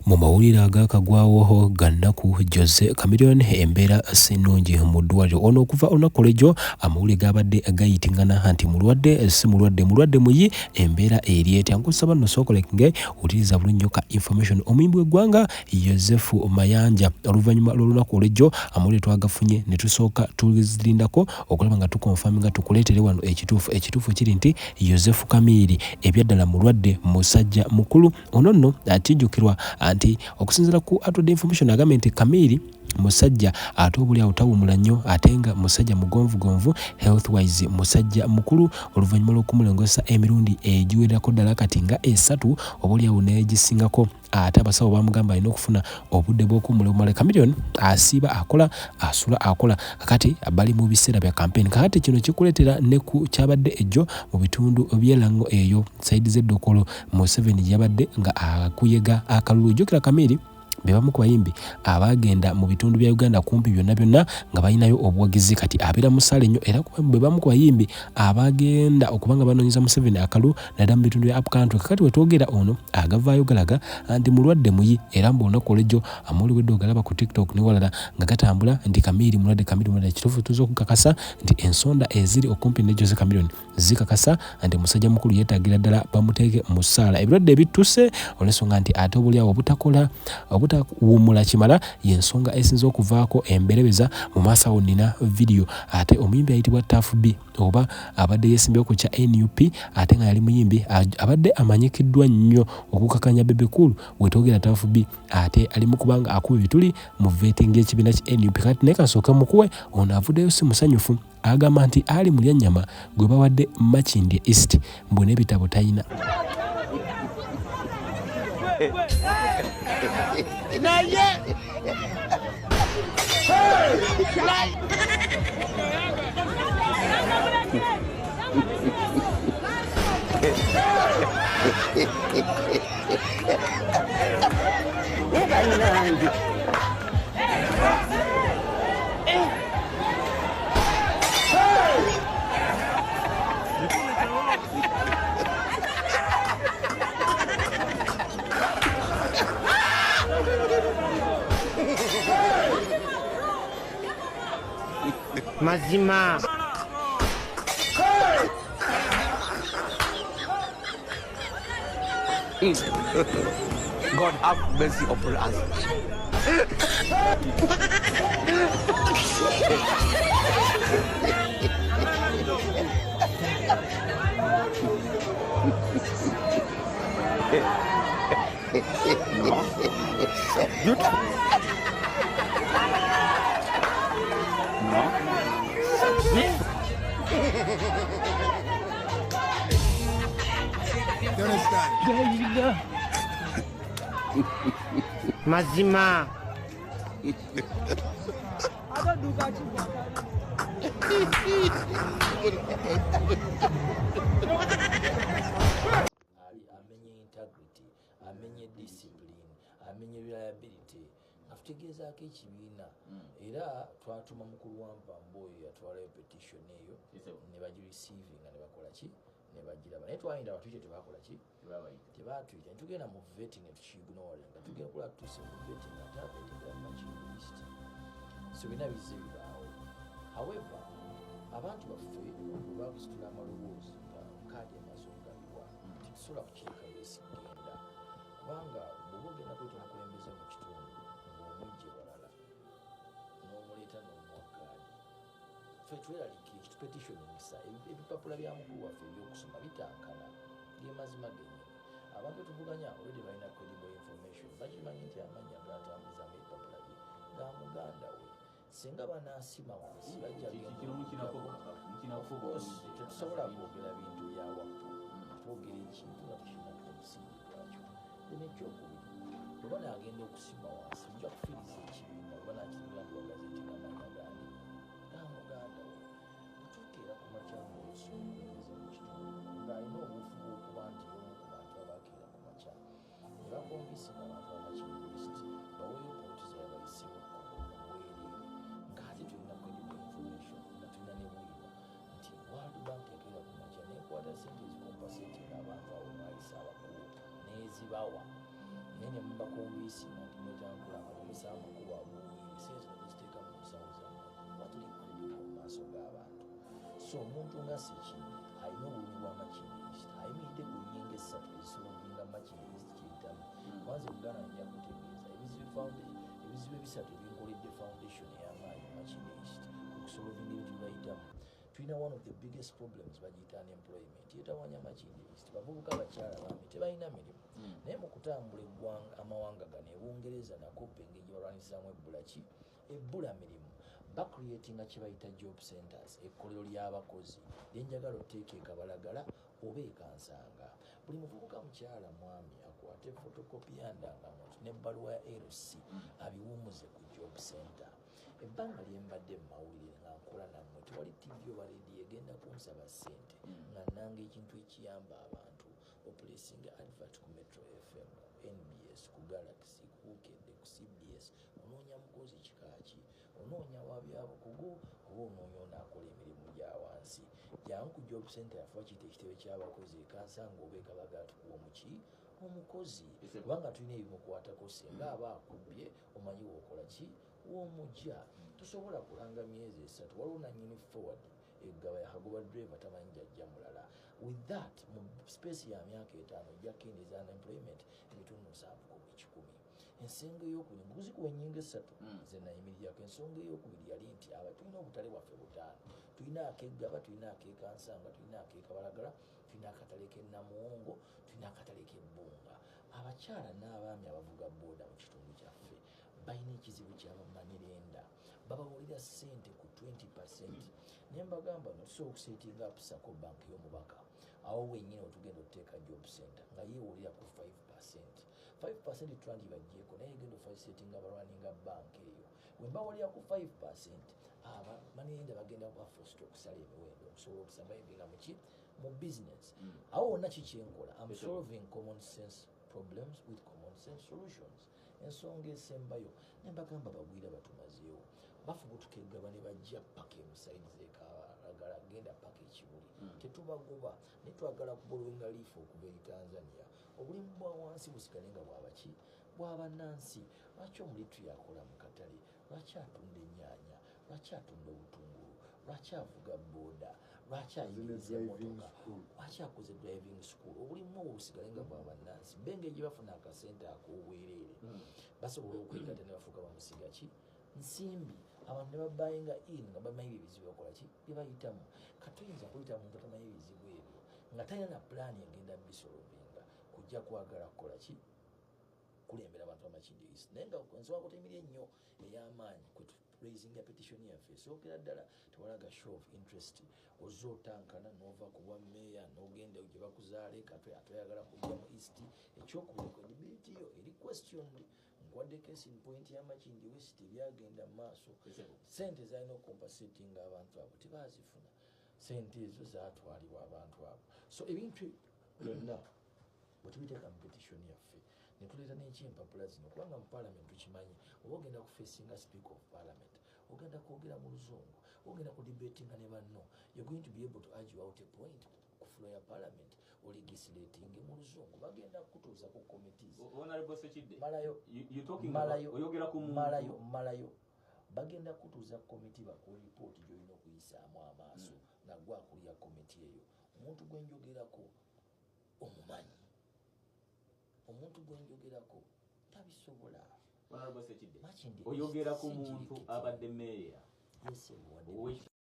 Mu mawulire agaakagwawo ga nnaku, Jose Chameleone embeera si nnungi mu ddwaliro. Ono okuva olunaku olw'ejjo amawulire gaabadde gayitingana nti mulwadde si mulwadde, mulwadde muyi, embeera eri etya? Nkusaba nno sooka olekinge wuliriza bulungi nnyo ka information. Omuyimbi w'eggwanga Yozefu Mayanja oluvannyuma lw'olunaku olw'ejjo amawulire twagafunye ne tusooka tuzirindako okulaba nga tukonfaminga tukuleetere wano ekituufu. Ekituufu kiri nti Yozefu Kamiiri ebyaddala mulwadde, musajja mukulu. Ono nno kijjukirwa nti okusinziira ku atudde information agambye nti Kamiiri musajja ate obuli awo tawumula nnyo ate nga musajja mugonvugonvu health wise musajja mukulu oluvannyuma lw'okumulongosa emirundi egiwererako ddala kati nga esatu oba oli awo n'egisingako ate abasawo bamugamba alina okufuna obudde bw'okuwummula obumala. Chameleone asiiba akola asula akola kakati bali mu biseera bya campaign kakati kino kikuleetera ne ku kyabadde ejjo mu bitundu by'e Lango eyo sayidi z'e Dokolo Museveni gye yabadde nga akuyega akalulu. Jjukira Kamiiri be bamu ku bayimbi abaagenda mu bitundu bya Uganda kumpi byonna byonna nga balinayo obuwagizi kati abeera musaale nnyo era be bamu ku bayimbi abagenda okuba nga banoonyeza Museveni akalulu naddala mu bitundu bya up country. Kakati wetwogera ono agavaayo galaga nti mulwadde muyi era mbu olunaku olw'ejjo amawulire wedde ogalaba ku TikTok ne walala nga gatambula nti Kamiiri mulwadde, Kamiiri mulwadde. Kituufu tuyinza okukakasa nti ensonda eziri okumpi ne Jose Chameleone zikakasa nti musajja mukulu yeetaagira ddala bamuteeke mu ssaala. Ebirwadde ebittuse olw'ensonga nti ate obulyawo obutakola obutawummula kimala y'ensonga esinze okuvaako emberebeza. Mu maaso awo nnina vidiyo ate omuyimbi ayitibwa Tuff B oba abadde yeesimbyewo ku kya nup ate nga yali muyimbi abadde amanyikiddwa nnyo okukakanya Bebe Cool wetwogera Tuff B ate ali mu kubanga akuba ebituli mu vetting y'ekibiina ki nup. Kati naye kasooke mukuwe ono avuddeyo si musanyufu agamba nti Ali Mulyannyama gwe bawadde Makindye East mbu n'ebitabo talina. Naye mazima. God have mercy upon us. No. Beautiful. No. You understand? Mazima. Ali amenye integrity, amenye discipline, amenye reliability nga tutegeezaako ekibiina. Era twatuma mukulu wa Mpamba oyo yatwalayo petition eyo ne bagireceivinga ne bakola ki ne bagiraba, naye twayinda batuyite tebakola ki tebatuyita ne tugenda mu vetting ne tukiignore nga tugenda kula tutuuse mu vetting ate avettingira Makindye East. So byonna bizze bibaawo. However, abantu baffe bwe bakusitula amaloboozi nga kaadi emaze okugabibwa, tetusobola kukireka bwesigenda kubanga bw'oba ogenda kuyita omukulembeze mu kitundu ng'omujja ewalala n'omuleeta n'omuwa kaadi, ffe tweraliikira ekitupetitioningisa ebipapula bya mukulu waffe ebyokusoma bitankana. Ge mazima gennyini. Abantu betuvuganya already balina credible information, bakimanyi nti amannya gatambuzamu ebipapula bye ga muganda we. Singa banaasima wansi bajja. Of course tetusobola kwogera bintu bya wattu, twogera ekintu nga tukinako omusingi gwakyo. Then ekyokubiri, bwe banaagenda okusima wansi ojja kufiiriza ekibiina bwe banaakiringa nti wagazetinga amannya gani ga muganda we. Bwe tukeera ku makya ng'olusi omukulembeze mu kitundu ng'alina obuufu bw'okuba nti y'omu ku bantu abakeera ku makya ne bakonvinsinga abantu ba Makindye East baweeyo poloti zabayiseewo obwereere, ng'ate tulina credible information nga tulina ne bwino nti World Bank yakeera ku makya nekwata sente ezicompensatinga abantu abo mwayise abakulu n'ezibawa naye ne mubaconvincinga. So omuntu nga Sekidde alina obulumi bwa Makindye East, ayimiridde ku nnyingo essatu ezisolvinga Makindye East kyeyitamu. Kwanza Buganda nja kutegeeza ebizibu ebisatu ebinkoledde foundation ey'amaanyi Makindye East okusolvinga ebintu byebayitamu. Tulina one of the biggest problems, bagiyita unemployment, yetawanya Makindye East. Bavubuka, bakyala, baami tebalina mirimu. Naye mu kutambula eggwanga, amawanga gano, ebungereza nakoppa engeri gye balwanisaamu ebbula ki, ebbula mirimu. Bacreatinga kye bayita job centers, ekkolero ly'abakozi lyenjagala oteeka ekabalagala oba ekansanga. Buli muvubuka, mukyala, mwami akwate photocopy ya ndangamuntu n'ebbaluwa ya LC, abiwumuze ku job center. Ebbanga lyembadde mu mawulire nga nkola nammwe, tewali TV oba rediyo egenda kunsaba ssente nga nanga ekintu ekiyamba abantu. Oplacinga advert ku Metro FM, ku NBS, ku Galaxy, ku Bukedde, ku CBS, onoonya mukozi kikaaki? Onoonya wabyabukugu oba onoonya onaakola emirimu gya wansi? Jangu ku job center yaffe, bakiyita ekitebe ky'abakozi ekansanga oba ekabagala, tukuwa omuki, omukozi, kubanga tulina ebimukwatako. Senga aba akubbye, omanyi wokola ki, womujja. Tosobola kulanga myezi 3, waliwo nanyini forward eggaba yakagoba driver, tamanyi jajja mulala. With that, mu space ya myaka 5 ojja kukendeeza unemployment ebitundu 70 ku buli kikumi. Ensonga eyokubiri, nkuzikuwa ennyingo essatu ze nayimirirako. Ensonga eyokubiri yali nti aba tulina obutale bwaffe butaano. Tulina akeggaba, tulina akekansanga, tulina akekabalagala, tulina akatale k'enamuwongo, tulina akatale k'ebbunga. Abakyala n'abaami abavuga booda mu kitundu kyaffe balina ekizibu ky'abamoney lender, babawulira ssente ku 20. Naye mbagamba no tusobola okusettinga up SACCO bank y'omubaka awo wenyini wetugenda okuteeka job center nga yeewulira ku 5. 5 twandibaggyeko, naye egenda ofacilitatinga abalwaninga bank eyo. Bwe mbawulira ku 5, abamoney lender bagenda kuba forced okusala emiwendo okusobola okusurvivinga muki, mu business. Awo wonna kikyenkola, am solving common sense problems with common sense solutions. Ensonga esembayo, nembagamba bagwira batumazeewo, bafubutuka eggaba ne bajja paka emusaidi zekabalagala, genda paka ekibuli. Tetubagoba, naye twagala kuborrowinga leaf okuva eri Tanzania. Obulimu bwa wansi busigale nga bwabaki, bwabannansi. Lwaki omulitu yakola mu katale? Lwaki atunda ennyaanya? Lwaki atunda obutungulu? Lwaki avuga booda? Lwaki ayigiriza emotoka? Lwaki akoze driving school? Obulimu obwo busigale nga bwabannansi. Bengeri gye bafuna akasente ak'obwereere, basobola okwegatta ne bafuuka bamusiga ki, nsimbi. Abantu ne babuyinga in nga bamanyi ebizibu bakola ki, bye bayitamu. Katuyinza kuyita muntu atamanyi ebizibu ebyo nga talina na pulaani egenda bisolvinga kujja kwagala kukola ki, kulembera abantu amakindi East. Naye nga ensonga kutemiri ennyo ey'amaanyi kwe raisinga petition yaffe esookera ddala, tewalaga show of interest. Ozze otankana n'ova ku bwa meeya n'ogenda gye bakuzaala ekatwe, ate oyagala kujja mu East. Ekyokubiri, credibility yo eri questioned. Nkwadde case in point y'Amakindi West, ebyagenda mu maaso, sente zalina okucompensatinga abantu abo tebazifuna, sente ezo zatwalibwa abantu abo. So ebintu byonna bwe tubiteeka mu petition yaffe ne tuleeta n'ekyempapula zino, kubanga mu parliament tukimanyi, oba ogenda kufacinga speaker of parliament, ogenda kwogera mu luzungu, ogenda kudebatinga ne banno, you're going to be able to argue out a point ku floor ya parliament, olegislating mu luzungu, bagenda kukutuuza ku committees. Honorable Sekidde, Malayo. You talking Malayo. oyogera ku muntu. Malayo, malayo. Bagenda kutuuza komiti, bakuwa ripooti gyolina okuyisaamu amaaso nga gwe akulira komiti eyo. Omuntu gwe njogerako omumanyi, omuntu gwe njogerako tabisobola. Honorable Sekidde, Makindye oyogera ku si muntu kirikiti. abadde meeya Yes, wadde ow'ekitundu.